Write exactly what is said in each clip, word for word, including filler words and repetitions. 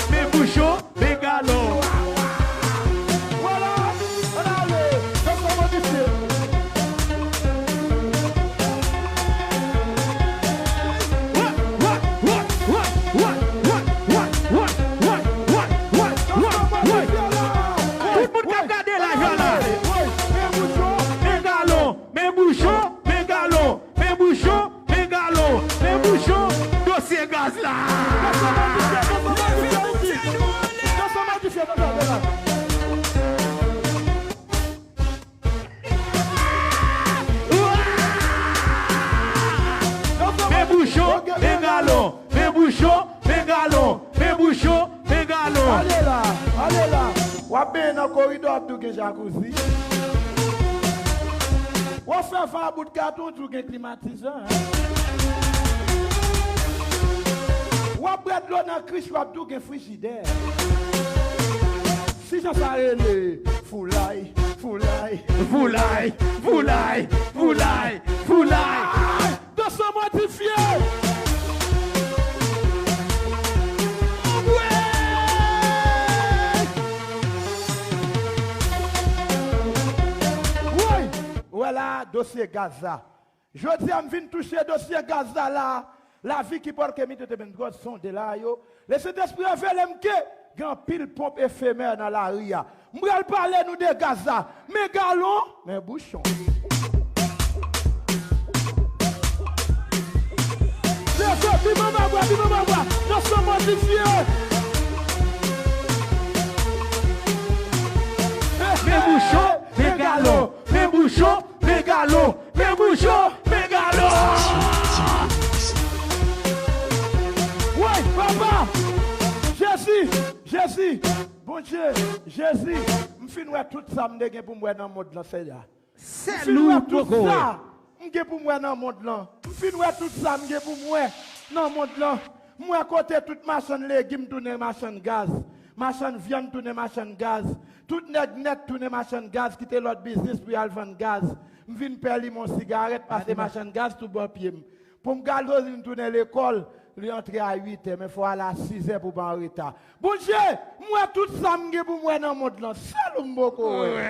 Men bouchon, men galon. Vwala, ann ale, yo fè modifye. Tout moun k ap gade la, jwè la. Men bouchon, men galon, men bouchon, men bouchon, men galon, men bouchon, dosye gaz la. Men bouchon, men galon, men bouchon, men galon, men bouchon, men galon. Ale la, ale la. W ap benyen nan koridò, w ap di w gen jakouzi. W ap fè van a bout katon, w di w gen klimatizè. W ap bwè dlo nan krich, w ap di w gen frijidè. Si jan sa rele, foulay, foulay, foulay, foulay, foulay, foulay. Dosye modifye. Anmwey! Woy! Ou wè la, dosye gaz la. Jodi a, m vin touche dosye gaz la la. La vie qui porte que mi te te ben gòd sonde la yo. Lesentespri revele m ke gen anpil ponp efemè nan lari a. M pral pale nou de gaz la. Men galon, men bouchon. Leve, pi manman bwa, pi manman bwa. Nan son modifye. Men bouchon, men galon. Men bouchon, men galon. Men bouchon, men galon. Woy, papa. Jezi, Jezi. Bondye, Jezi, m fin wè tout sa m te gen pou m wè nan mond lan, Seyè. M fin wè tout sa m gen pou m wè nan mond lan. M fin wè tout sa m gen pou m wè nan mond lan. M wè kote tout machann legim tounen machann gaz, machann vyann tounen machann gaz, tout nèg nèt tounen machann gaz, kite lòt biznis pou y al vann gaz. M vin pè limon sigarèt pase machann gaz tou bò pye m. Pou m gazolin tounen lekòl, li antre a uit è, men fò w ale a sis è pou w pa an reta. Bondye, m wè tout sa m gen pou m wè nan mond lan, sèl ou m poko wè.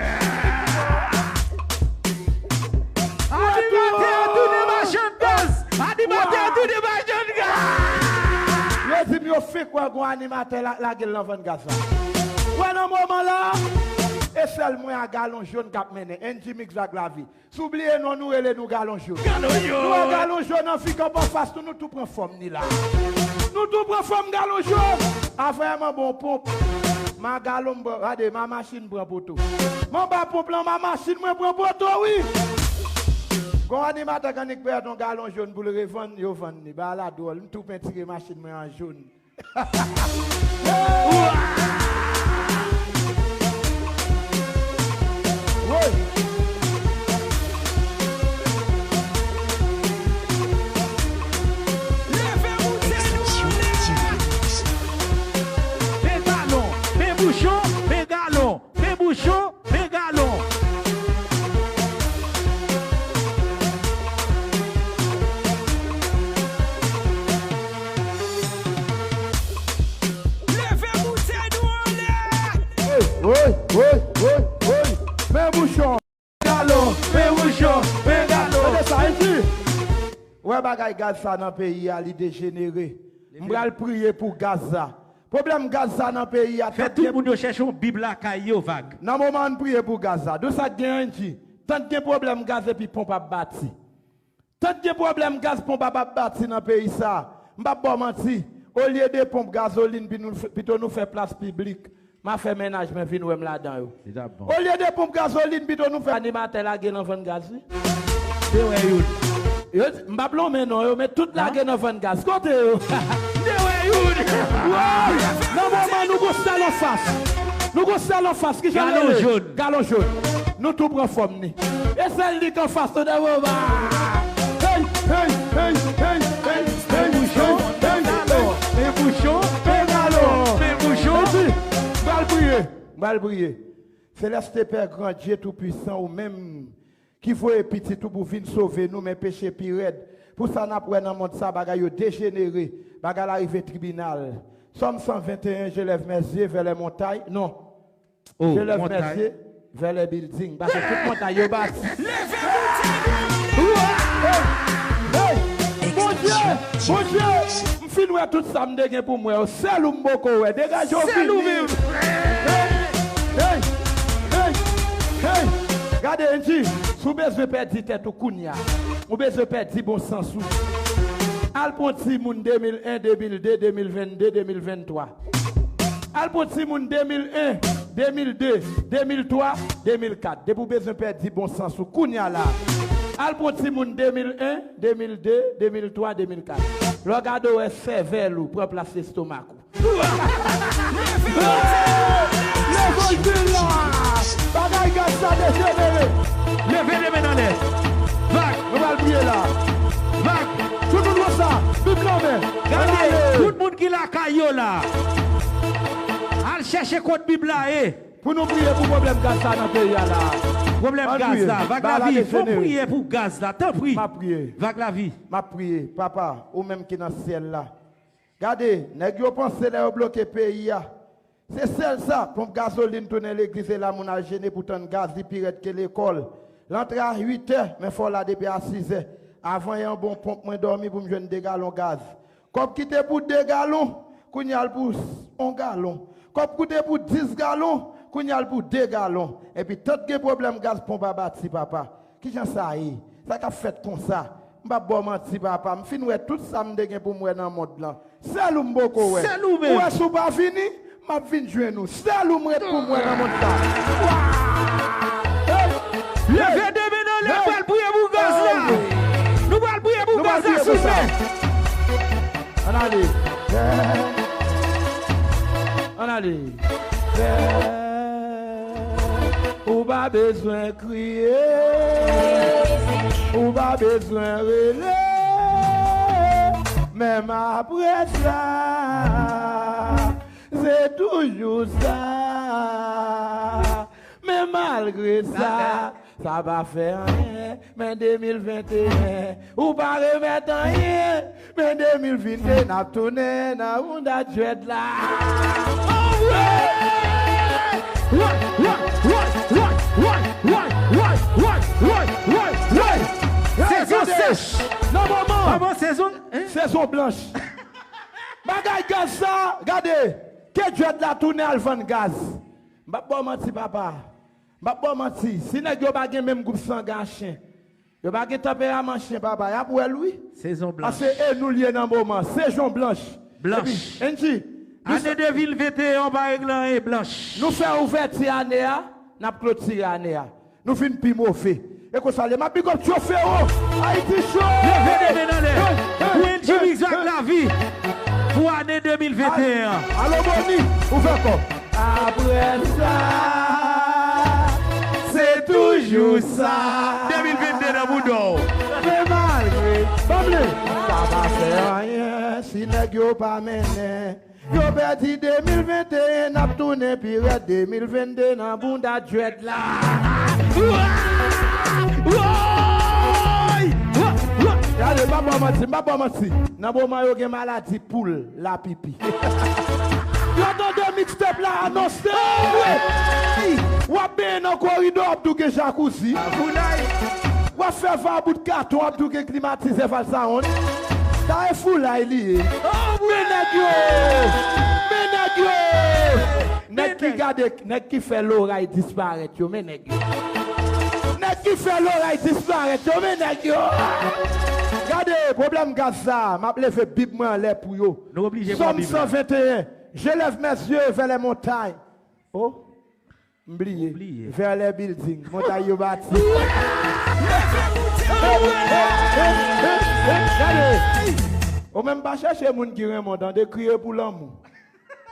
Animatè a tounen machann gaz! Animatè a tounen machann gaz! Yo di m yo fenk wè gon animatè la, lage l nan vann gaz la. Wè nan moman la, e sèl mwen a galon jòn k ap mennen. N G Mix ak Lavi. Si w bliye non nou, rele nou Galon Jòn. Galon Jòn. Nou wè Galon Jòn an fik anba fas nou, nou tou pran fòm ni la. Nou tou pran fòm Galon Jòn. Afè m anba yon ponp. Ma galon m pran, gade, ma machin pran poto. M anba ponp lan, ma machin mwen pran poto, wi. Gon animatè k annik pèdi yon galon jòn pou l revann, yo vann li. Bagay la dwòl, m tou pentire machin mwen an jòn. Men galon, men bouchon, men galon. Men bouchon, men galon. Leve boutèy nou anlè. Woy, woy, woy, woy, woy. Men bouchon. Galon, men bouchon, men galon. Tande sa, Haiti. Wè bagay gaz sa nan peyi a, li dejenere. M pral priye pou gaz sa. Pwoblèm gaz sa nan peyi a, fè tout moun yo chèche yon bib lakay yo, Vag. Nan moman ann priye pou gaz sa. Dou sa k gen Andy. Tann gen pwoblèm gaz epi ponp ap bati. Tann gen pwoblèm gaz, ponp ap ap bati nan peyi sa. M p ap ba w manti. Olye de ponp gazolin, pi nou f-, pito nou fè plas piblik. M a fè mennaj mwen vin wè m ladan yo. Li t ap bon. Olye de ponp gazolin, pito nou fè animatè lage nan vann gaz, wi. Te wè youn. Yo di, m p ap lonmen non yo, men tout lage nan vann gaz. Kote yo? Te wè youn. Wow! Nan moman nou gon sèl anfas. Nou gon sèl anfas. Ki jan l rele? Galon jòn. Galon jòn. Nou tou pran fòm ni. E sèl li k anfas, tande, baba. Hey, hey, hey, hey, hey, hey, hey, hey, hey. Men bouchon, men galon. Men bouchon, men galon. Men bouchon. Mèsi. M pral priye. M pral priye. Seleste Pè, Gran Dye Toupwisan, ou menm ki voye pitit ou pou vin sove nou, men peche pi rèd. Pou sa n ap wè nan mond sa, bagay yo dejenere, bagay la rive tribinal. Sòm san venteyen, je lève mes yeux vers les montagnes. Non. Oh, je lève mes yeux vers les buildings. Paske tout montay yo bati. Leve montay yo! Hey! Hey! Bondye! Bondye! M fin wè tout sa m te gen pou m wè yo. Sèl ou m poko wè. Degaje w vini. Sèl ou menm. Hey! Hey! Hey! Hey! Gade, Angie, si w bezwen pèdi tèt ou kounye a, ou bezwen pèdi bon sans ou, al pran timoun de mil en, de mil de, de mil venn de, de mil venntwa. Al pran timoun de mil en, de mil de, de mil twa, de mil kat. Depi w bezwen pèdi bon sans ou kounye a la, al pran timoun de mil en, de mil de, de mil twa, de mil kat. Lè w gade w wè sèvèl ou pran plas lestomak ou. Levanjil la! Bagay gaz sa dejenere! Leve de men anlè! Vag! Nou pral priye la! Vag! Tout moun konsa! Bib nan men! Gade! Tout moun ki lakay yo la! Al chèche kot Bib la ye! Pou nou priye pou pwoblèm gaz sa nan peyi a la! Pwoblèm gaz la! Vag lavi! Fò priye pou gaz la! Tanpri! M ap priye! Vag lavi! M ap priye! Papa, ou menm ki nan syèl la! Gade, nèg yo panse lè yo bloke peyi a, se sèl sa, ponp gazolin tounen legliz e la moun al jene pou tann gaz, li pi rèd ke lekòl. L antre a uit è, men fò w la depi a sis è. Avan yè yon bon ponp, mwen dòmi pou m jwenn de galon gaz. Kòb ki te pou de galon, kounye a l pou s- yon galon. Kòb ki te pou dis galon, kounye a l pou de galon. Epi tant gen pwoblèm gaz, ponp a bati, papa. Kijan sa ye? Sa k ap fèt konsa? M p ap ba w manti, papa. M fin wè tout sa m te gen pou m wè nan mond lan. Sèl ou m poko wè. Sèl ou menm. Ou wè si w pa vini, m ap vin jwenn ou. Sèl ou m ret pou m wè nan mond sa. Leve de men anlè, nou pral priye pou gaz la. Nou pral priye pou gaz la, silvouplè. Ann ale. Ann ale. Ou pa bezwen kriye, ou pa bezwen rele, menm apre sa, se toujou sa. Men malgre sa, sa pa fè anyen, men de mil venteyen, ou pa remèt anyen. Men de mil vennde, n ap tounen nan bounda djwèt la. Anmwey! Woy, woy, woy, woy. Sezon sèch. Nan moman. Kòman sezon, hein? Sezon blanch. Bagay gaz sa, gade. Ke djwèt la tounen al vann gaz. M p ap ba w manti, papa. M p ap ba w manti. Si nèg yo pa gen menm gwoup sangen a chen, yo pa gen tanperaman chen, papa, y ap wè l, wi. Sezon blanch. Paske e nou l ye nan moman. Sezon blanch. Blanch. Epi, Angie, nou ane de mil venteyen an pa regle anyen, blanch. Nou fè ouvèti ane a, n ap klotire ane a. Nou vin pi move. E konsa l ye. M ap big up Tyo Fero. Ayiti Show. Leve de men anlè. Pou Angie Biggs ak lavi. Pou ane de mil venteyen an. Alo, Boni, ouvè kò. Apre sa, se toujou sa. De mil vennde nan bouda w. Men malgre, ban m li. Sa pa fè anyen si nèg yo pa mennen. Yo pèdi de mil venteyen, n ap tounen pi rèd de mil vennde nan bounda djwèt la. Woy! Woy! Gade, m pa ba w manti, m pa ba w manti. Nan moman yo gen maladi poul, lapipi. Yo tande mixtape la anonse. W ap benyen nan koridò, w ap di w gen jakouzi. W ap fè va bout katon, w ap di w gen klimatizè, Valsaon. Sa e foulay li ye. Men nèg yo! Men nèg yo! Nèg ki gade, nèg ki fè loray disparèt yo, men nèg yo. Nèg ki fè loray disparèt yo, men nèg yo. Gade, pwoblèm gaz sa, m ap leve Bib mwen anlè pou yo. Nou oblije pran Bib la. Sòm san venteyen, je lève mes yeux vers les montagnes. Oh, m bliye. Ou bliye. Vers les buildings, montay yo bati. Gade. Ou menm pa chèche moun ki renmen w, tande, kriye pou lanmou.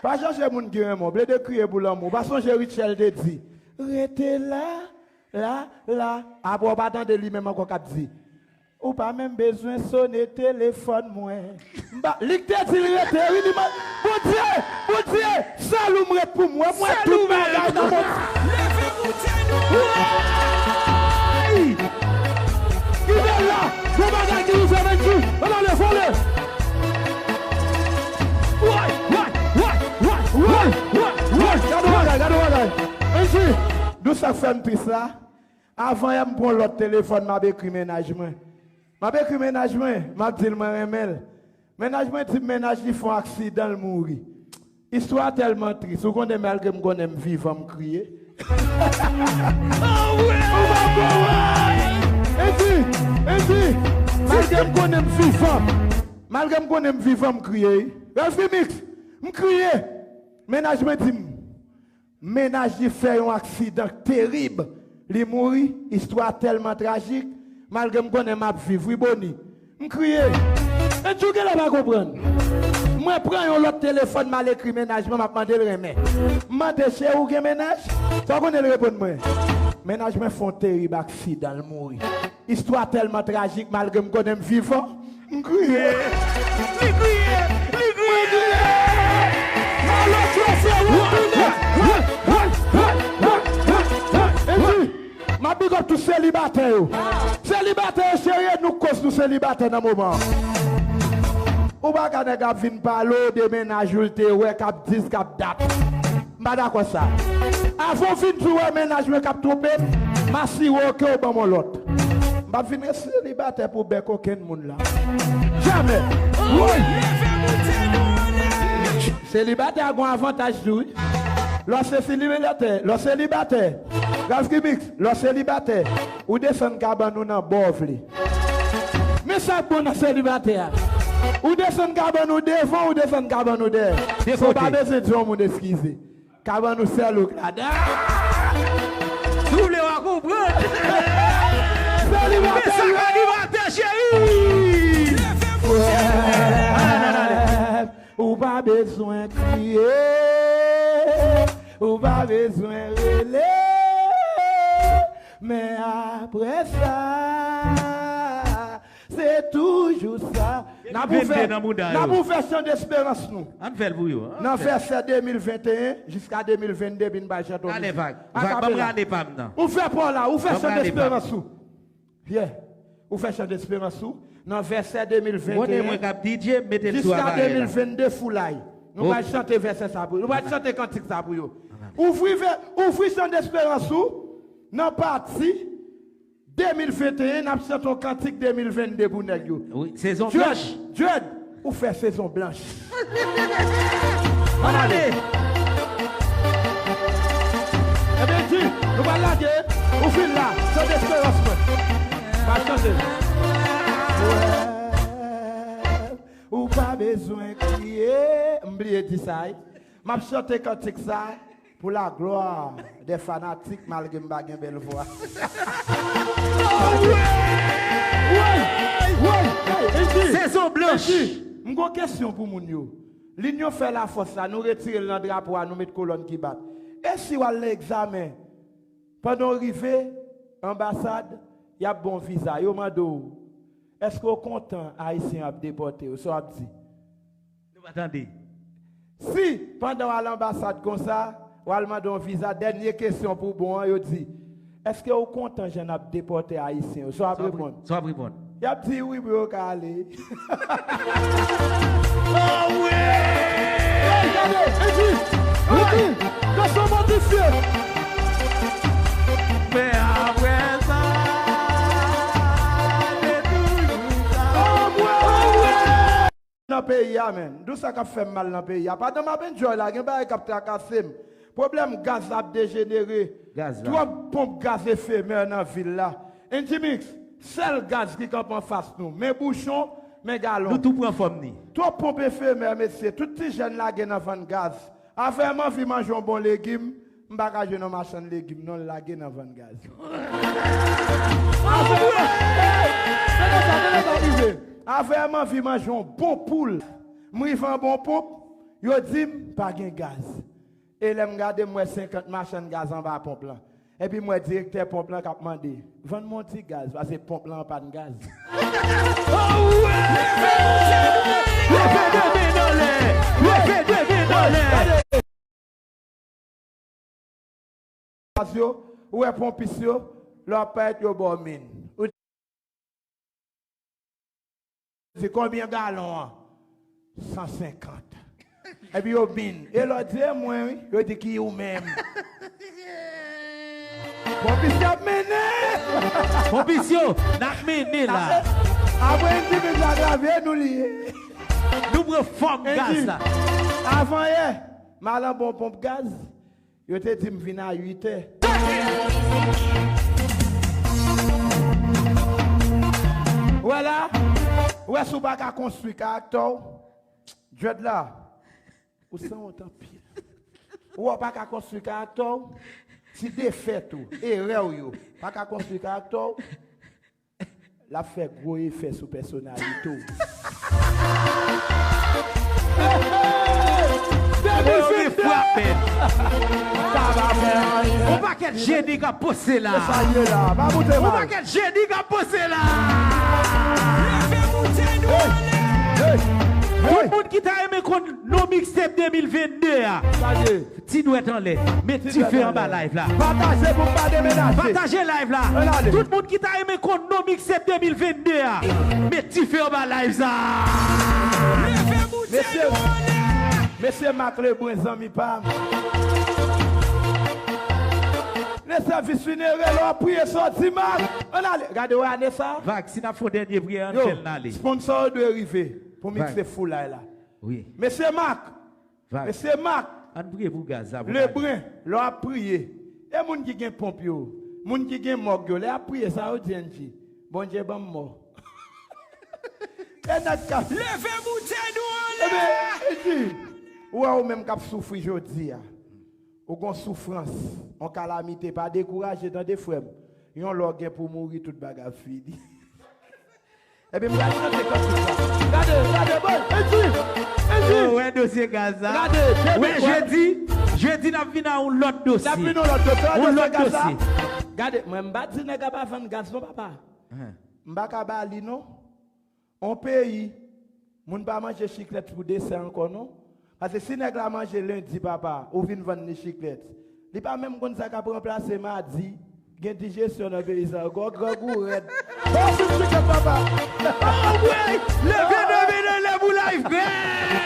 Pa chèche moun ki renmen w, plede kriye pou lanmou. Ou pa sonje Rutshelle te di, rete la, la, la. Apre w pa tande li menm ankò k ap di, ou pa menm bezwen sone telefòn mwen. M pa, li k te di l rete, wi, li man-, Bondye, Bondye, sèl ou m ret pou m wè, m wè tout bagay nan mond. Leve montay nou! Woy! Kite la, gon bagay ki rive, Angie. Sa k fè m tris la, avan yè m pran lòt telefòn, m ap ekri mennaj mwen. M ap ekri mennaj mwen, m ap di l mwen renmen l. Mennaj mwen di m mennaj li fè yon aksidan, l mouri. Istwa a tèlman tris, ou konnen malgre m konnen m vivan, m kriye. Ou pa konprann! Edi, Edi, malgre m konnen m vivan, malgre m konnen m vivan, m kriye, wi. Ralph Remix, m kriye. Mennaj mwen di m, mennaj li fè yon aksidan terib. Li mouri, istwa tèlman trajik, malgre m konnen m ap viv, wi, Boni. M kriye. Andrew genlè pa konprann. Mwen pran yon lòt telefòn, m al ekri mennaj mwen, m ap mande l renmen. M mande, cheri, ou gen mennaj? Sa w konnen l reponn mwen? Mennaj mwen fè yon terib aksidan, l mouri. Istwa tèlman trajik, malgre m konnen m vivan, m kriye. Li kriye! Li kriye! Malotye se ou tounen! Epi, m ap big up tout selibatè yo. Selibatè yo, cheri, e nou k koz nou selibatè nan moman an. Ou pa ka nèg ap vin pale w de mennaj ou l te wè k ap dis, k ap dat. M pa dakò sa. Avan w vin di w wè mennaj mwen k ap twonpe m, m asire w ke w ban m yon lòt. M p ap vin ret selibatè pou bèk okenn moun la. Jamè. Woy! Selibatè a gon avantaj tou, wi. Lè w se selibatè, lè w selibatè, Ralph Remix, lè w selibatè, ou desann kabann ou nan bò w vle. Men sa k bon nan selibatè a. Ou desann kabann ou devan, ou desann kabann ou dèyè. De kote. Sa w pa bezwen di yon moun eskize. Kabann ou sèl ou k ladan. Si w vle w a konprann. Selibatè, men sa k animatè cheri. Ou pa bezwen kriye, ou pa bezwen rele, men apre sa, se toujou sa. N ap ouvè, n ap ouvè chan desperans nou. Ann fè l pou yo. Nan vèsè de mil venteyen jiska de mil vennde, bin bay chante yon mizik. Vag, ban m rale pa m nan. Ouvè pa w la, ouvè chan desperans ou. Yeah. Ouvè chan desperans ou. Nan vèsè de mil venteyen jiska de mil vennde foulay. Nou pral chante vèsè sa pou yo. Nou pral chante kantik sa pou yo. Ouvri vè-, ouvri chan desperans ou. Nan pati de mil venteyen, n ap chante yon kantik de mil vennde pou nèg yo. Wi, sezon blanch. Dread, ou fè sezon blanch. Ann ale. Ebyen, di, nou pral lage, ou fin la, chan desperans mwen. Pa chante. Ou pa bezwen kriye. M bliye di sa, wi. M ap chante kantik sa. Pour la gloire des fanatiques, malgre m pa gen bèl vwa. Sezon blanch. M gon kesyon pou moun yo. Linyon fè lafòs la, nou retire l nan drapo a, nou met kolòn ki bat. E si w al nan egzamen, pandan w rive anbasad, y ap ba w viza, yo mande w, èske w kontan Ayisyen ap depòte w? Sa w ap di? Nou pa tande. Si, pandan w al anbasad konsa, w al mande yon viza, dènye kesyon pou bon an, yo di, èske w kontan jan n ap depòte Ayisyen yo? Sa w ap reponn? Sa w ap reponn? Y ap di, wi, bro, ka ale. Oh, wi! Hey, gade, Eddy! Eddy! Gason modifye! Men apre sa, se toujou sa. Oh, wi! Nan peyi a, menm. Di w sa k ap fè m mal nan peyi a. Pandan m ap enjoy la, gen bagay k ap trakase m. Pwoblèm gaz la ap dejenere. Gaz la. Twòp ponp gaz efemè nan vil la. N G Mix, sèl gaz ki kanpe anfas nou. Men bouchon, men galon. Nou tou pran fòm ni. Twòp ponp efemè, mesye. Tout ti jèn lage nan vann gaz. Afè m anvi manje yon bon legim, m pa ka jwenn yon machann legim non, l lage nan vann gaz. Afè, hey, tande sa, tande sa k rive. Afè m anvi manje yon bon poul. M rive anba yon ponp, yo di m pa gen gaz. E lè m gade, m wè senkant machann gaz anba ponp lan. Epi m wè direktè ponp lan k ap mande, vann mwen yon ti gaz, paske ponp lan an pa n gaz. Leve de men anlè! Leve de men anlè! Yo, ou wè ponpis yo, lè w ap parèt, yo ba w min. Ou di, konbyen galon an? San senkant. Epi yo min. E lè w di, e mwen, wi. Yo di, ki ou menm? Ponpis y ap mennen! Ponpis yo, n ap mennen la. Apre Andy vin la travye nou li ye. Nou pran fòm gaz la. Avan yè, m al anba yon ponp gaz. Yo te di m vin a uit è. Wè la, ou wè si w pa ka konstwi karaktè w, Dread la, ou sanwont anpil. Ou wè w pa ka konstwi karaktè w, ti defèt ou, erè w yo, pa ka konstwi karaktè w. L ap fè gwo efè sou pèsonalite w. Yo gen frape. Sa va fè anyen. Yon pakèt jeni k ap poste la. Sa ye la. Pa moute mal. Yon pakèt jeni k ap poste la. Leve moute nou anlè. Tout moun ki ta renmen konn non mixtape de mil vennde a. Sa ye. Ti dwèt anlè. Met dife anba live la. Pataje pou m pa demenaje. Pataje live la. Ann ale. Tout moun ki ta renmen konn non mixtape de mil vennde a, met dife anba live sa. Mesye, mesye Marc Lebrun, zanmi pa m. Le sèvis finere, lè w ap priye, sòti Marc. Ann ale. Gade, wè ane sa. Vag, si n ap fè yon dènye priyè, ann fè l n ale. Sponsor yo dwe rive pou mixtape foulay la. Wi. Mesye Marc, Vag. Mesye Marc, ann priye pou gaz la, pou Lebren, lè w ap priye, e moun ki gen ponp yo, moun ki gen mòg yo, lè y ap priye, sa yo di, Andy, Bondye ban m mò. E nèg k ap leve boutèy nou anlè. Ebyen, Andy, ou wè ou menm k ap soufri jodi a. Ou gon soufrans, on kalamite, pa dekouraje, tande, frè m. Yon lè w gen pou mouri, tout bagay ap fini. Ebyen, m pral chante kantik la. Gade, gade, boy, Andy, Andy. Oh, wè dosye gaz la. Gade, wè, jedi, jedi n ap vin a yon lòt dosye. N ap vin yon lòt dosye. Yon lòt dosye. Gade, mwen, m pa di nèg la pa vann gaz non, papa. M pa ka ba li non. On peyi, moun pa manje chiklèt pou desè ankò non. Paske si nèg la manje lendi, papa, ou vin vann li chiklèt, li pa menm konn sa k ap ranplase madi. Gen dijesyon nan peyi sa ankò, grangou rèd. Bon, fin chiklèt, papa. Oh, wey! Leve, leve, leve, leve pou live, wey!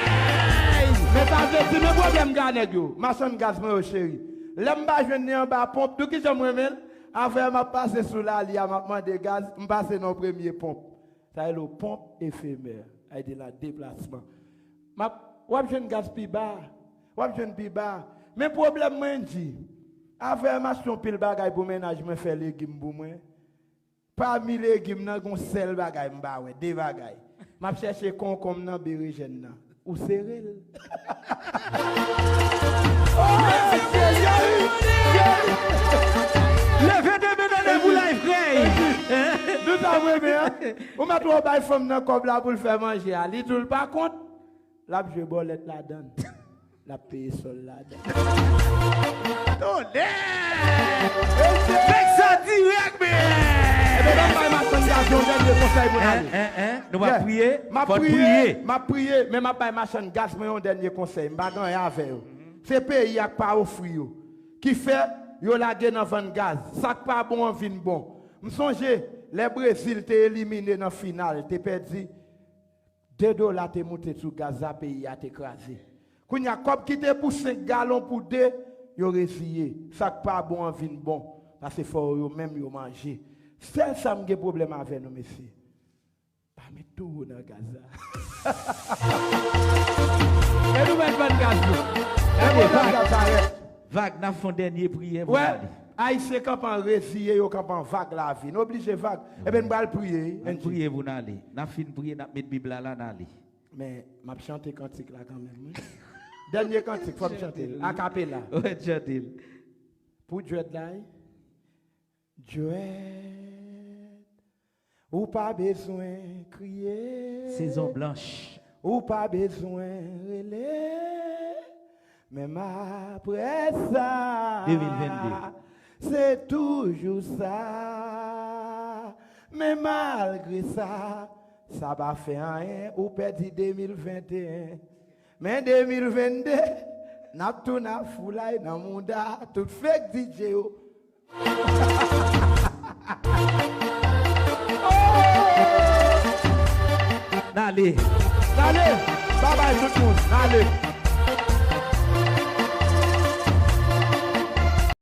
Men sa vle di, men pwoblèm m gen a nèg yo. Machann gaz mwen yo, cheri. Lè m pa jwenn li anba ponp, nou kijan m renmen l? Avè m ap pase sou lali a, m ap mande gaz, m pase nan premye ponp. Sa rele w ponp efemè. Sa vle di la deplasman. M ap, w ap jwenn gaz pi ba. W ap jwenn pi ba. Men pwoblèm mwen di, avè m achte yon pil bagay pou mennaj mwen fè legim pou mwen. Pami legim nan, gon sèl bagay m pa wè, de bagay. M ap chèche konkonm nan, berejèn nan. Ou sere l. Oh, Seyè! Leve de men nan lè pou live, frè! Nou ta renmen, hein? Ou mèt wè w bay fanm nan kòb la pou l fè manje a. Li di w l pa kont, l ap jwe bòlèt ladan l. L ap peye sòl ladan l. Tonnè! Fèk sa dirèk, men! Ebyen, ban m bay machann gaz yon dènye konsèy pou n ale. Hein, hein, hein? Nou va priye? Fò n priye. M ap priye, men m ap bay machann gaz mwen yon dènye konsèy. M pa gen anyen avè yo. Se peyi a k pa ofri yo. Ki fè yo lage nan vann gaz. Sa k pa bon an vin bon. M sonje lè Brezil te elimine nan final, te pèdi, de dola te moute sou gaz la, peyi a te kraze. Kounye a, kòb ki te pou senk galon pou de, yo reziye. Sa k pa bon an vin bon, paske fò yo menm yo manje. Sèl sa m gen pwoblèm avè nou, mesye. Pa met towo nan gaz la. E nou mèt vann gaz nou. E nou vann gaz la, rèd. Vag, n ap fè yon dènye priyè pou n ale. Ayisyen kanpe an reziye, yo kanpe an vag lavi. Nou oblije vag. Ebyen, n pral priye, wi. Ann priye pou n ale. N ap fin priye, n ap met Bib la la, n ale. Men, m ap chante kantik la kanmenm, wi. Dènye kantik, fò m chante l. Akapela. Wè, chante l. Pou Dread la, wi. Dread, ou pa bezwen kriye. Sezon blanch. Ou pa bezwen rele. Menm apre sa, de mil vennde, se toujou sa. Men malgre sa, sa pa fè anyen, ou pèdi de mil venteyen. Men de mil vennde, n ap tounen a foulay nan mouda tout fake D J yo. N ale. N ale. Babay tout moun. N ale.